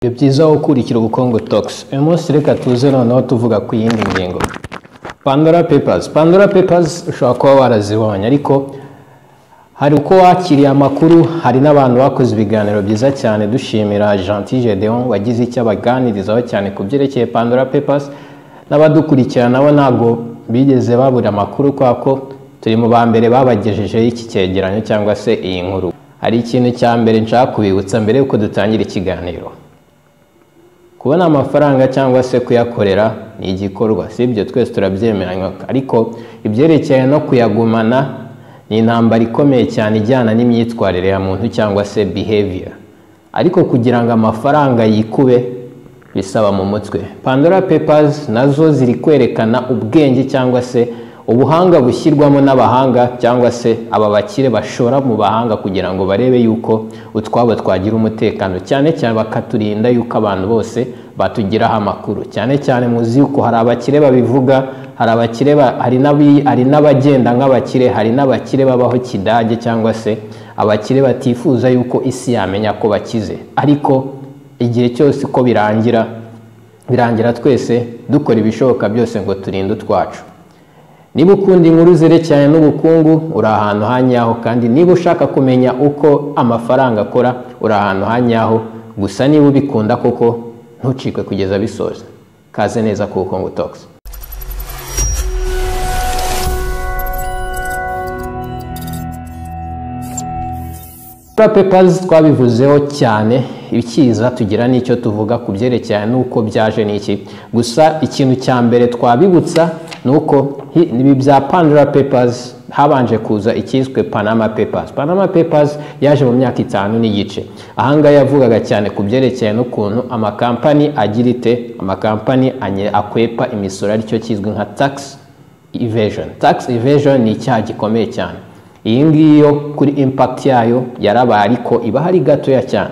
Ni byiza gukurikira Ubukungu Talks. Uyu munsi reka tuze noneho tuvuga ku yindi ngingo. Pandora Papers. Pandora Papers ushobora kuba warazibonye, ariko hari uko wakiriye amakuru, hari n'abantu bakoze ibiganiro byiza cyane. Dushimira Gentil Gedeon wagize icyo abaganirizaho cyane ku byerekeye Pandora Papers, n'abadukurikira nabo ntabwo bigeze babura amakuru, kubera ko turi mu ba mbere babagejejeho iki cyegeranyo cyangwa se iyi nkuru. Hari ikintu cya mbere nshaka kubibutsa mbere yuko dutangira ikiganiro. Kubona amafaranga cyangwa se kuyakorera ni igikorwa, si ibyo twese turabyemeranywa, ariko ibyerekeye no kuyagumana ni intambara ikomeye cyane ijyana n'imyitwarire ya muntu cyangwa se behavior. Ariko kugira ngo amafaranga yikube bisaba mu mutwe. Pandora Papers nazo ziri kwerekana ubwenge cyangwa se ubuhanga bushyirwamo n'abahanga cyangwa se aba bakire bashora mu bahanga kugira ngo barebe yuko utwabo twagira umutekano, cyane cyane bakaturinda yuko abantu bose batugiraho amakuru. Cyane cyane muzi yuko hari abakire babivuga, hari abakire, hari n'abagenda nk'abakire, hari n'abakire babaho kidage cyangwa se abakire batifuza yuko isi yamenya ko bakize. Ariko igihe cyose uko birangira, birangira twese dukora ibishoboka byose ngo turinde utwacu. Niba ukunda inkuru zerekeranye n'ubukungu, uri ahantu hanyaho, kandi niba ushaka kumenya uko amafaranga akora, uri ahantu hanyaho. Gusa niba ubikunda koko, ntucikwe kugeza bisoza. Kaze neza ku Bukungu Talks. Pandora Papers twabivuzeho cyane, ikiza tugira n'icyo tuvuga ku byerekeranye n'uko byaje n'iki. Gusa ikintu cya mbere twabibutsa ni uko ibi bya Pandora Papers habanje kuza icyiswe Panama Papers. Panama Papers yaje mu myaka 5 n'igice. Ahangaha yavugaga cyane ku byerekeye n'ukuntu amakampani agira ite, amakampani akwepa imisoro, aricyo kizwi nka tax evasion. Tax evasion ni icyaha gikomeye cyane. Iyi ngiyi yo kuri impact yayo yarabaye, ariko iba hari gatoya cyane.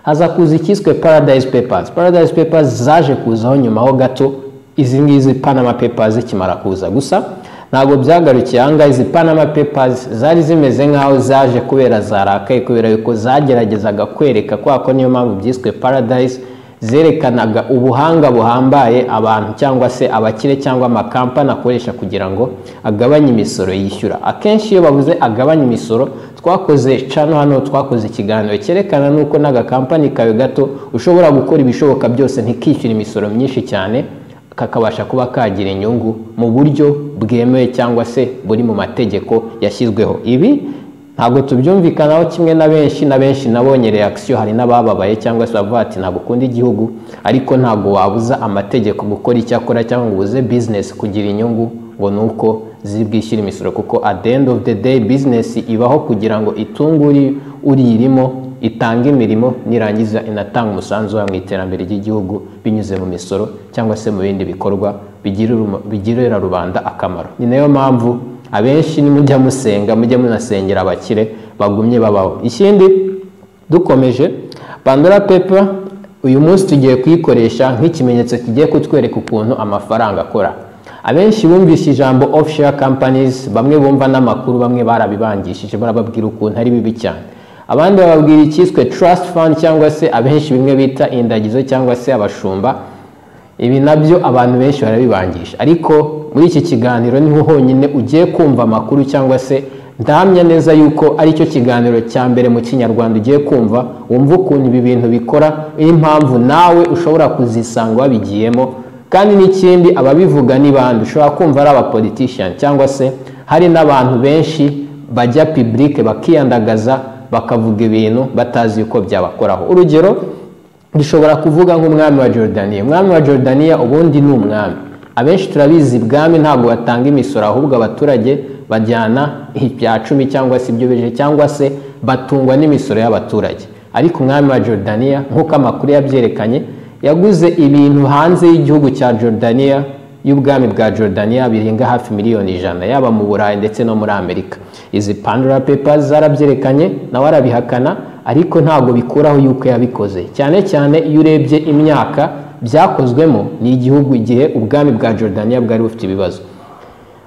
Haza kuza icyiswe Paradise Papers. Paradise Papers zaje kuzaho nyuma ho gato izi ngizi Panama Papers zikimara kuza. Gusa ntabwo byagarukiye ahangaha. Izi Panama Papers zari zimeze nk'aho zaje kubera zarakaye, kubera yuko zageragezaga kwereka kwa ko niyo mpamvu byiswe Paradise, zerekanaga ubuhanga buhambaye abantu cyangwa se abakire cyangwa amakampani akoresha kugira ngo agabanye imisoro yishyura. Akenshi iyo bavuze agabanye imisoro, twakoze cano hano, twakoze ikiganiro cyerekana nuko n'agakampani kawe gato ushobora gukora ibishoboka byose ntikishyure imisoro myinshi cyane, kakabasha kuba kagira inyungu mu buryo bwemewe cyangwa se buri mu mategeko yashyizweho. Ibi ntabwo tubyumvikanaho kimwe na benshi, na benshi nabonye reaction, hari n'abababaye cyangwa se bavuga ati ntabwo ukunda igihugu. Ariko ntabwo wabuza amategeko gukora icyo akora cyangwa ngo ubuze business kugira inyungu ngo ni uko ziri bwishyura imisoro, kuko at the end of the day business ibaho kugira ngo itunge uri uriyirimo, itange imirimo, nirangiza inatanga umusanzu wayo mu iterambere ry'igihugu binyuze mu misoro cyangwa se mu bindi bikorwa bigirira rubanda akamaro. Ni nayo mpamvu abenshi nimujya musenga, mujye munasengera abakire bagumye babaho. Ikindi dukomeje, Pandora Paper uyu munsi tugiye kuyikoresha nk'ikimenyetso kigiye kutwereka ukuntu amafaranga akora. Abenshi bumvise ijambo offshore companies, bamwe bumva n'amakuru, bamwe barabibangishije, barababwira ukuntu ari bibi cyane, abandi bababwira icyiswe trust fund cyangwa se abenshi bimwe bita indagizo cyangwa se abashumba. Ibi nabyo abantu benshi barabibangisha, ariko muri iki kiganiro niho honyine ugiye kumva amakuru, cyangwa se ndahamya neza yuko aricyo kiganiro cya mbere mu Kinyarwanda ugiye kumva, wumva ukuntu ibi bintu bikora n'impamvu nawe ushobora kuzisanga wabigiyemo. Kandi n'ikindi, ababivuga ni bande? Ushobora kumva ari abapolitician cyangwa se hari n'abantu benshi bajya public bakiyandagaza, bakavuga ibintu batazi uko byabakoraho. Urugero dushobora kuvuga nk'umwami wa Jordania. Umwami wa Jordania ubundi ni umwami, abenshi turabizi, ibwami ntabwo batanga imisoro, ahubwo abaturage bajyana ibya cumi cyangwa se ibyo bejeje cyangwa se batungwa n'imisoro y'abaturage. Ariko umwami wa Jordania, nk'uko amakuru yabyerekanye, yaguze ibintu hanze y'igihugu cya Jordania, y'ubwami bwa Jordania, birenga hafi miliyoni 100, yaba mu Burayi ndetse no muri Amerika. Izi Pandora Papers zarabyerekanye, nawe arabihakana, ariko ntabwo bikuraho yuko yabikoze, cyane cyane iyo urebye imyaka byakozwemo ni igihugu igihe ubwami bwa Jordania bwari bufite ibibazo.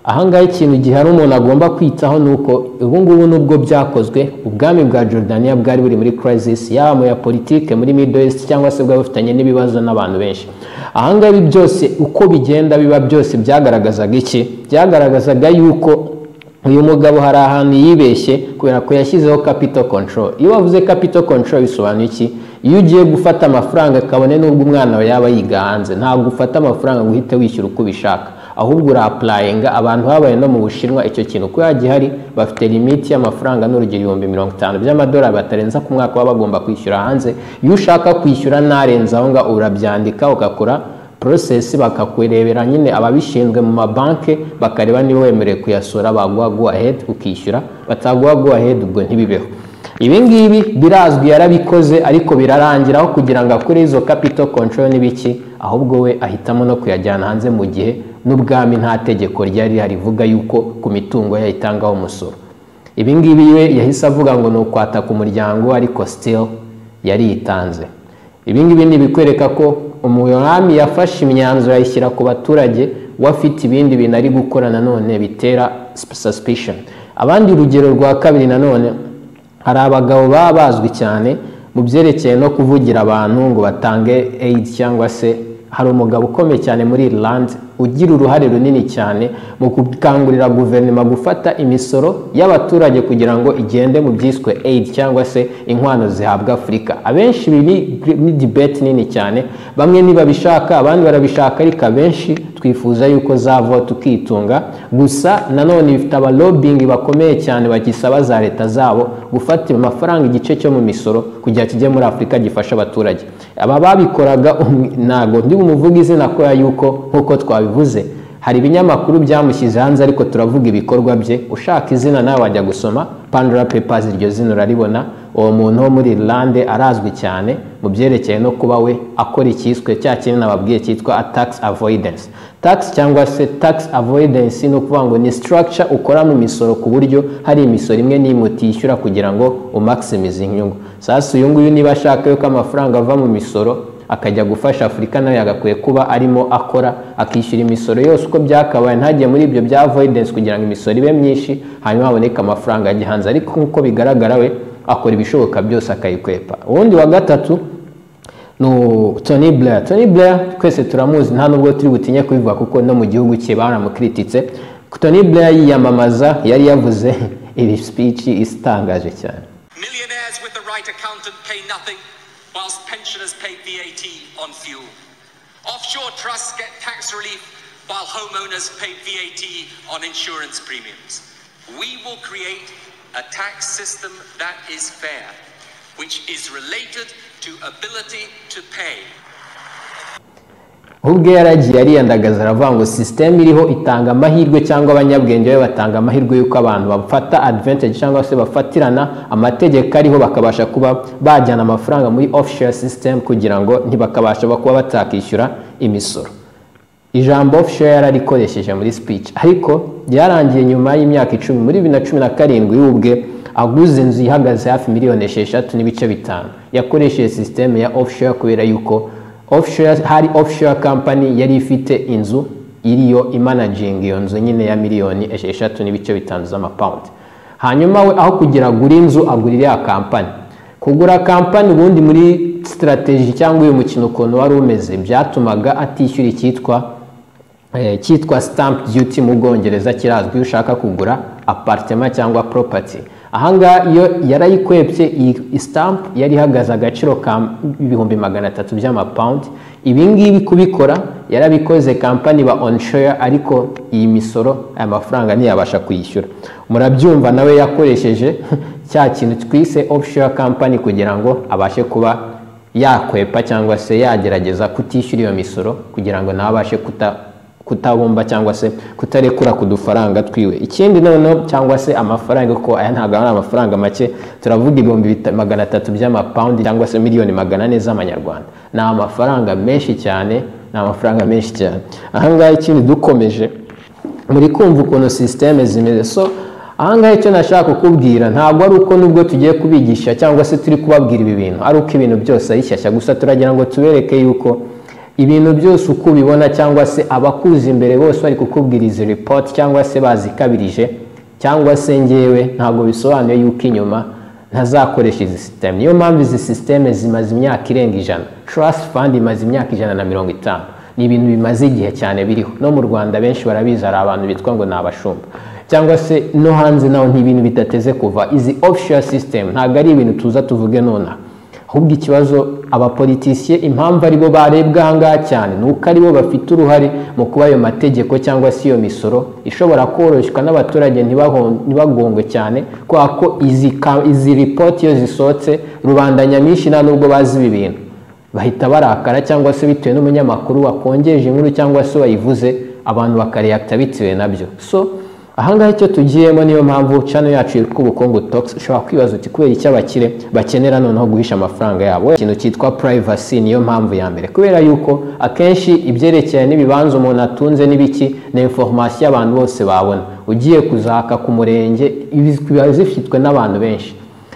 Ahangaha ikintu gihari umuntu agomba kwitaho ni uko ubu ngubu, nubwo byakozwe, ubwami bwa Jordania bwari buri muri crisis, yaba mu ya politike muri Middle East cyangwa se bwari bufitanye n'ibibazo n'abantu benshi. Ahangaha ibi byose uko bigenda biba, byose byagaragazaga iki? Byagaragazaga yuko uyu mugabo hari ahantu yibeshye, kubera ko yashyizeho capital control. Iyo bavuze capital control bisobanuye iki? Iyo ugiye gufata amafaranga, kabone n'ubwo umwana wawe yaba yiga hanze, ntabwo ufata amafaranga ngo uhite wishyura uko ubishaka, ahubwo ura-applyinga. Abantu babaye no mu Bushinwa, icyo kintu kuba gihari, bafite limit y'amafaranga, n'urugero 50,000 by'amadolari batarenza ku mwaka baba bagomba kwishyura hanze. Iyo ushaka kwishyura narenze aho ngaho, urabyandika, ugakora process, bakakurebera nyine ababishinzwe mu mabanki, bakareba niba wemerewe kuyasura, baguha go ahead ukishyura, bataguha go ahead ubwo ntibibeho. Ibi ngibi birazwi, yarabikoze, ariko birarangira aho kugira ngo akore izo capital control n'ibiki, ahubwo we ahitamo no kuyajyana hanze, mu gihe n'ubwami nta tegeko ryari rihari rivuga yuko ku mitungo yayitangaho umusoro. Ibi ngibi we yahise avuga ngo ni ukwataka umuryango, ariko still yaritanze. Ibi ngibi ni ibikwereka ko umwami yafashe imyanzuro ayishyira ku baturage, we afite ibindi bintu ari gukora nanone bitera suspicion abandi. Urugero rwa kabiri nanone, hari abagabo baba bazwi cyane mu byerekeye no kuvugira abantu ngo batange aid, cyangwa se hari umugabo ukomeye cyane muri Ireland ugira uruhare runini cyane mu gukangurira guverinoma gufata imisoro y'abaturage kugira ngo igende mu byiswe aid cyangwa se inkwano zihabwa Afurika. Abenshi ibi ni debate nini cyane, bamwe ntibabishaka, abandi barabishaka, ariko abenshi twifuza yuko zavaho tukitunga. Gusa nanone bifite aba lobbying bakomeye cyane bagisaba za leta zabo gufata amafaranga, igice cyo mu misoro, kugira kijye muri Afurika gifasha abaturage. Aba babikoraga ntabwo ndi bumuvuge izina kubera yuko nk'uko twabivuze hari ibinyamakuru byamushyize hanze, ariko turavuga ibikorwa bye. Ushaka izina nawe wajya gusoma Pandora Papers, iryo zina uraribona. Uwo muntu wo muri Irlande arazwi cyane mu byerekeye no kuba we akora icyiswe cya kintu nababwiye cyitwa tax avoidance. Tax cyangwa se tax avoidance ni ukuvuga ngo ni structure ukora mu misoro ku buryo hari imisoro imwe n'imwe utishyura kugira ngo umaximize inyungu. Sasa uyu nguyu niba ashaka yuko amafaranga ava mu misoro akajya gufasha Afurika, nawe yagakwiye kuba arimo akora, akishyura imisoro yose uko byakabaye, ntajye muri ibyo bya avoidance kugira ngo imisoro ibe myinshi, hanyuma haboneke amafaranga ajya hanze. Ariko nk'uko bigaragara we akora ibishoboka byose akayikwepa. Uwundi wa gatatu ni Tony Blair. Tony Blair twese turamuzi, nta nubwo turi butinye kubivuga kuko no mu gihugu cye baramukrititse. Tony Blair yiyamamaza yari yavuze iri speech itangaje cyane. Millionaires with the right accountant pay nothing, whilst pensioners pay VAT on fuel. Offshore trusts get tax relief, while homeowners pay VAT on insurance premiums. We will create a tax system that is fair, which is related to ability to pay. Ubwe yaragiye ariyandagaza, aravuga ngo sisiteme iriho itanga amahirwe, cyangwa abanyabwenge be batanga amahirwe y'uko abantu bafata advantage cyangwa se bafatirana amategeko ariho, bakabasha kuba bajyana amafaranga muri offshore system kugira ngo ntibakabasha kuba batakishyura imisoro. Ijambo offshore yararikoresheje muri speech, ariko byarangiye nyuma y'imyaka 10, muri 2017, we ubwe aguze inzu ihagaze hafi miliyoni 6.5, yakoresheje sisiteme ya offshore, kubera yuko offshore, hari offshore company yari ifite inzu iriyo imanaginga iyo nzu nyine ya miliyoni 6.5 z'amapawundi. Hanyuma we aho kugira agura inzu, agura iriya kampani. Kugura kampani ubundi muri strategy cyangwa uyu mukino ukuntu wari umeze, byatumaga atishyura icyitwa cyitwa stamp duty. Mu Bwongereza kirazwi iyo ushaka kugura apartment cyangwa property. Ahangaha iyo yarayikwepye. Iyi stamp yari ihagaze agaciro ka 300,000 by'amapawundi. Ibi ngibi kubikora yarabikoze, kampani ba onshore, ariko iyi misoro, aya mafaranga ntiyabasha kuyishyura. Murabyumva, nawe yakoresheje cya kintu twise offshore company kugira ngo abashe kuba yakwepa cyangwa se yagerageza kutishyura iyo misoro, kugira ngo nawe abashe kutabumba cyangwa se kutarekura ku dufaranga twiwe. Ikindi noneho, cyangwa se amafaranga, kuko aya ntabwo ari amafaranga make, turavuga 300,000 by'amapawundi cyangwa se miliyoni 400 z'amanyarwanda. Ni amafaranga menshi cyane, ni amafaranga menshi cyane. Ahangaha ikindi dukomeje, muri kumva ukuntu sisiteme zimeze. So ahangaha icyo nashaka kukubwira, ntabwo ari uko nubwo tugiye kubigisha cyangwa se turi kubabwira ibi bintu ari uko ibintu byose ari shyashya, gusa turagira ngo tubereke yuko Ibintu byose uko ubibona, cyangwa se abakuza imbere bose bari kukubwira izi report, cyangwa se bazikabirije, cyangwa se ngewe, ntabwo bisobanuye yuko inyuma ntazakoresha izi system. Niyo mpamvu izi system zimaze imyaka irenga 100. Trust fund imaze imyaka 150. Ni ibintu bimaze igihe cyane biriho. No mu Rwanda benshi barabizi, hari abantu bitwa ngo ni abashumba, cyangwa se no hanze naho ni ibintu bidateze kuva. Izi offshore system ntabwo ari ibintu tuza tuvuge nonaha. Ahubwo ikibazo, abapolitisiye, impamvu aribo barebwa ahangaha cyane, ni uko aribo bafite uruhare mu kuba ayo mategeko cyangwa se iyo misoro ishobora koroshywa n'abaturage ntibagongwe cyane, kubera ko izi ripoti iyo zisohotse, rubanda nyamwinshi nta nubwo bazi ibi bintu, bahita barakara, cyangwa se bitewe n'umunyamakuru wakongeje inkuru cyangwa se wayivuze, abantu bakareyakita bitewe nabyo. So ahangaha icyo tugiyemo, niyo mpamvu channel yacu yitwa Ubukungu Talks. Ushobora kwibaza uti: "Kubera icyo abakire bakenera noneho guhisha amafaranga yabo?" Ikintu cyitwa privacy niyo mpamvu ya mbere, kubera yuko akenshi ibyerekeye n'ibibanza umuntu atunze n'ibiki na information abantu bose babona, ugiye kuzaka ku murenge, biba zifitwe n'abantu benshi.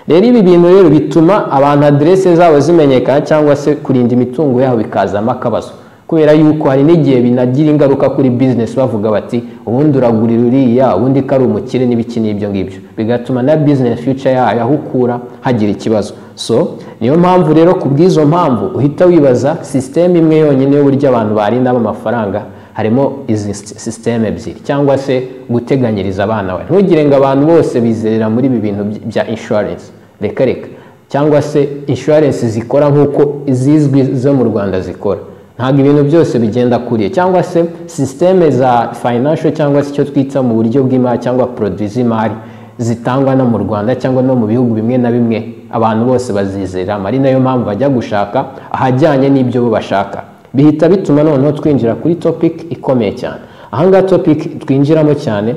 Rero ibi bintu rero bituma abantu aderese zabo zimenyekana, cyangwa se kurinda imitungo yabo bikazamo akabazo, kubera yuko hari n'igihe binagira ingaruka kuri business, bavuga bati: "Ubundi uragurira uriya, ubundi ko ari umukire," n'ibiki n'ibyo ngibyo, bigatuma na business future yayo aho ukura hagira ikibazo. So niyo mpamvu rero, ku bw'izo mpamvu, uhita wibaza system imwe yonyine y'uburyo abantu barindamo amafaranga. Harimo izi system ebyiri, cyangwa se guteganyiriza abana bawe. Ntugire ngo abantu bose bizerera muri ibi bintu bya insurance, reka reka, cyangwa se insurance zikora nk'uko izizwi zo mu Rwanda zikora. Ntabwo ibintu byose bigenda kuriye, cyangwa se système za financial, cyangwa se icyo twita mu buryo bw'imari, cyangwa produit z'imari zitangwa no mu Rwanda cyangwa no mu bihugu bimwe na bimwe, abantu bose bazizera. Ari nayo mpamvu bajya gushaka ahajyanye n'ibyo bo bashaka. Bihita bituma noneho twinjira kuri topic ikomeye cyane ahangaha. Topic twinjiramo cyane,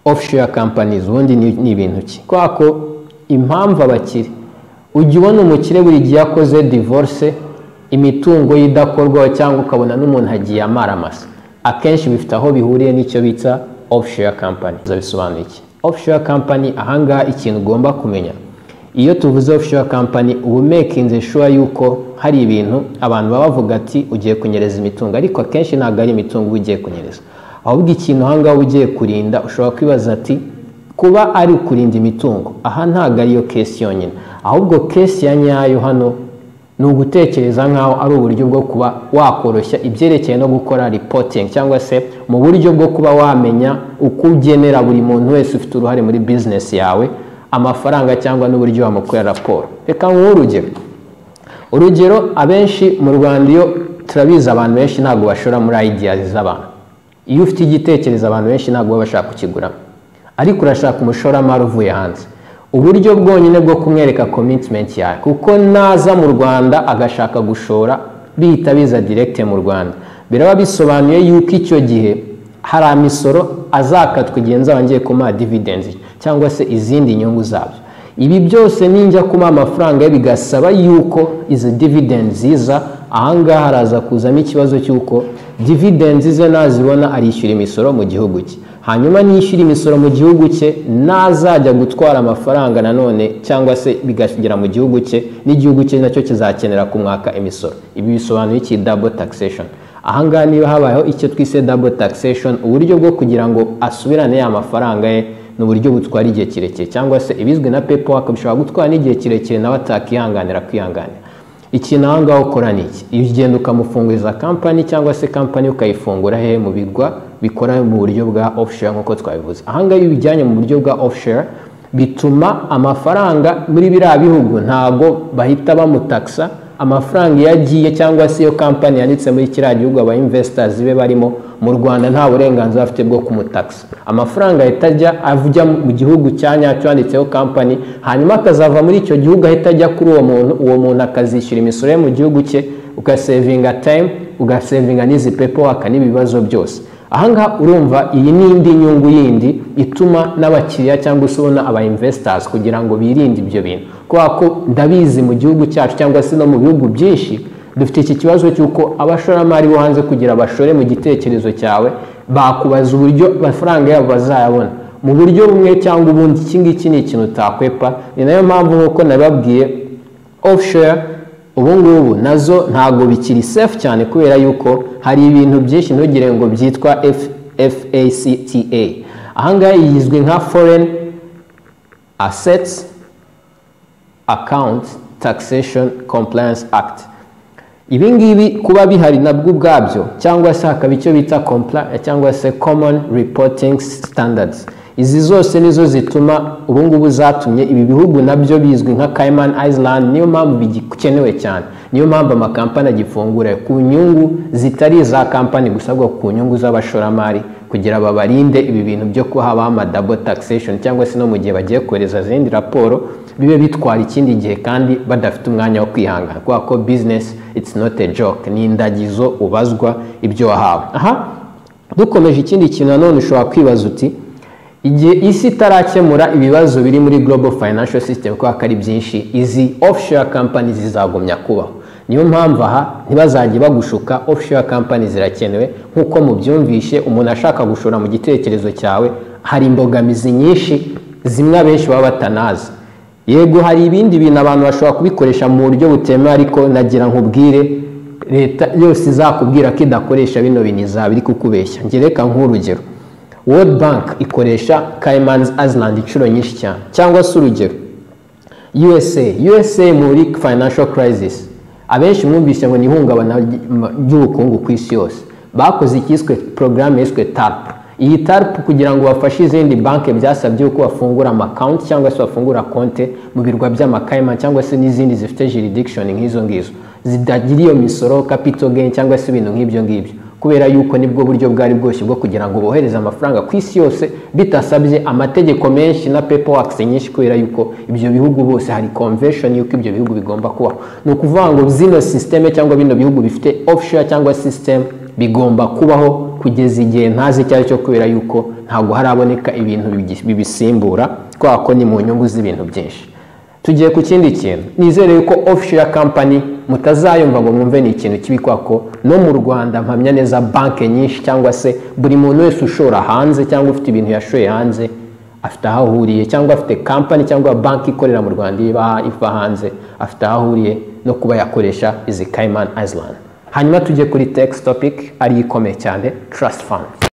offshore companies ubundi ni ibintu ki? Kubera ko impamvu abakire, ujya ubona umukire buri gihe akoze divorce, imitungo ye idakorwaho, cyangwa ukabona n'umuntu agiye amara amasa, akenshi bifite aho bihuriye n'icyo bita offshore company. Bisobanuye iki offshore company? Ahangaha ikintu ugomba kumenya, iyo tuvuze offshore company, uba umakinze sure yuko hari ibintu abantu baba bavuga ati ugiye kunyereza imitungo, ariko akenshi ntabwo ari imitungo uba ugiye kunyereza. Ahubwo ikintu ahangaha ugiye kurinda, ushobora kwibaza ati kuba ari ukurinda imitungo, aha ntabwo ariyo case yonyine. Ahubwo case ya nyayo hano ni ugutekereza nk'aho ari uburyo bwo kuba wakoroshya ibyerekeye no gukora reporting, cyangwa se mu buryo bwo kuba wamenya uko ugenera buri muntu wese ufite uruhare muri business yawe amafaranga, cyangwa n'uburyo wamukorera raporo. Reka nguhe urugero. Urugero, abenshi mu Rwanda, iyo turabizi, abantu benshi ntabwo bashora muri ideas z'abantu. Iyo ufite igitekerezo, abantu benshi ntabwo baba bashaka kukiguramo, ariko urashaka umushoramari uvuye hanze. Uburyo bwonyine bwo kumwereka commitment yawe, kuko naza mu Rwanda agashaka gushora, bihita biza direct mu Rwanda, biraba bisobanuye yuko icyo gihe hari amisoro azakatwa igihe nzaba ngiye kumuha dividends cyangwa se izindi nyungu zabyo. Ibi byose ninjya kumuha amafaranga ye, bigasaba yuko izi dividends ziza. Ahangaha haraza kuzamo ikibazo cy'uko dividends ze nazibona arishyura imisoro mu gihugu cye. Hanyuma nishyura imisoro mu gihugu cye, nazajya gutwara amafaranga nanone, cyangwa se bigagera mu gihugu cye, n'igihugu cye nacyo kizakenera kumwaka imisoro. Ibi bisobanuye iki? Double taxation. Ahangaha niba habayeho icyo twise double taxation, uburyo bwo kugira ngo asubirane ya mafaranga ye ni uburyo butwara igihe kirekire, cyangwa se ibizwi na paperwork bishobora gutwara n'igihe kirekire nawe atakihanganira kwihanganira. Ikintu aho ngaho ukora ni iki? Iyo ugenda ukamufunguriza company, cyangwa se company ukayifungura hehe? Mu birwa bikora mu buryo bwa offshore, nk'uko twabivuze. Aha ngaha iyo ubijyanye mu buryo bwa offshore, bituma amafaranga muri biriya bihugu ntago bahita bamutakisa amafaranga iyo agiye, cyangwa se iyo company yanditse muri kiriya gihugu, aba investors be barimo mu Rwanda nta burenganzira bafite bwo kumutakisa amafaranga. Ahita ajya mu gihugu cya nyacyo yanditseho company, hanyuma akazava muri icyo gihugu ahita ajya kuri uwo muntu, uwo muntu akazishyura imisoro ye mu gihugu cye. Ugasevinga time, ugasevinga n'izi paperwork n'ibibazo byose. Ahangaha urumva iyi ni indi nyungu yindi ituma n'abakiriya, cyangwa se ubona aba investors, kugira ngo birinde ibyo bintu, kubera ko ndabizi mu gihugu cyacu cyangwa se no mu bihugu byinshi dufite iki kibazo cy'uko abashoramari bo hanze, kugira bashore mu gitekerezo cyawe, bakubaza uburyo amafaranga yabo bazayabona mu buryo bumwe cyangwa ubundi. Iki ngiki ni ikintu utakwepa. Ni nayo mpamvu, nk'uko nababwiye, offshore Ubu ngubu nazo ntabwo bikiri safe cyane, kubera yuko hari ibintu byinshi. Ntugire ngo byitwa FACTA. Ahangaha yizwi nka Foreign Assets Account Taxation Compliance Act. Ibi ngibi kuba bihari nabwo ubwabyo, cyangwa se hakaba icyo bita cyangwa se Common Reporting Standards, izi zose nizo zituma ubu ngubu zatumye ibi bihugu nabyo bizwi nka Cayman Island. Niyo mpamvu bigikenewe cyane, niyo mpamvu amakampani agifungura ku nyungu zitari iza kampani gusa, ahubwo ku nyungu z'abashoramari, kugira babarinde ibi bintu byo kuba habaho ama double taxation, cyangwa se no mu gihe bagiye kohereza izindi raporo bibe bitwara ikindi gihe kandi badafite umwanya wo kwihangana, kubera ko business, it's not a joke, ni indagizo, ubazwa ibyo wahawe. Aha dukomeje, ikindi kintu nanone ushobora kwibaza uti: igihe isi itarakemura ibibazo biri muri global financial system, kubera ko ari byinshi, izi offshore companies zizagumya kubaho? Niyo mpamvu aha ntibazajye bagushuka, offshore companies zirakenewe. Nk'uko mubyumvishe, umuntu ashaka gushora mu gitekerezo cyawe, hari imbogamizi nyinshi, zimwe abenshi baba batanazi. Yego, hari ibindi bintu abantu bashobora kubikoresha mu buryo butemewe, ariko nagira nkubwire, leta yose izakubwira ko idakoresha bino bintu izaba iri kukubeshya. Ngereka nk'urugero, World Bank ikoresha Cayman Island inshuro nyinshi cyane. Cyangwa se urugero, USA. USA muri financial crisis, abenshi mwumvise ngo ni ihungabana ry'ubukungu ku isi yose, bakoze icyiswe porogaramu yiswe TARP. Iyi TARP, kugira ngo bafashe izindi banki, byasabye ko bafungura ama account cyangwa se bafungura konte mu birwa by'amakayima, cyangwa se n'izindi zifite jurisdiction nk'izo ngizo zitagira iyo misoro, capital gain, cyangwa se ibintu nk'ibyo ngibyo, kubera yuko nibwo buryo bwari bwose bwo kugira ngo bohereze amafaranga ku isi yose bitasabye amategeko menshi na paperwork nyinshi, kubera yuko ibyo bihugu bose hari convention yuko ibyo bihugu bigomba kubaho. Ni ukuvuga ngo zino system cyangwa bino bihugu bifite offshore cyangwa system bigomba kubaho kugeza igihe ntazi icyo ari cyo, kubera yuko ntabwo haraboneka ibintu bibisimbura, kubera ko ni mu nyungu z'ibintu byinshi. Tugiye ku kindi kintu. Nizere yuko offshore company mutazayumva ngo mwumve ni ikintu kibi, kubera ko no mu Rwanda mpamya neza banki nyinshi, cyangwa se buri muntu wese ushora hanze cyangwa ufite ibintu yashoye hanze, afite aho ahuriye, cyangwa afite company cyangwa banki ikorera mu Rwanda iba iva hanze, afite aho ahuriye no kuba yakoresha izi Cayman Island. Hanyuma tujye kuri next topic, ariyo ikomeye cyane, trust fund.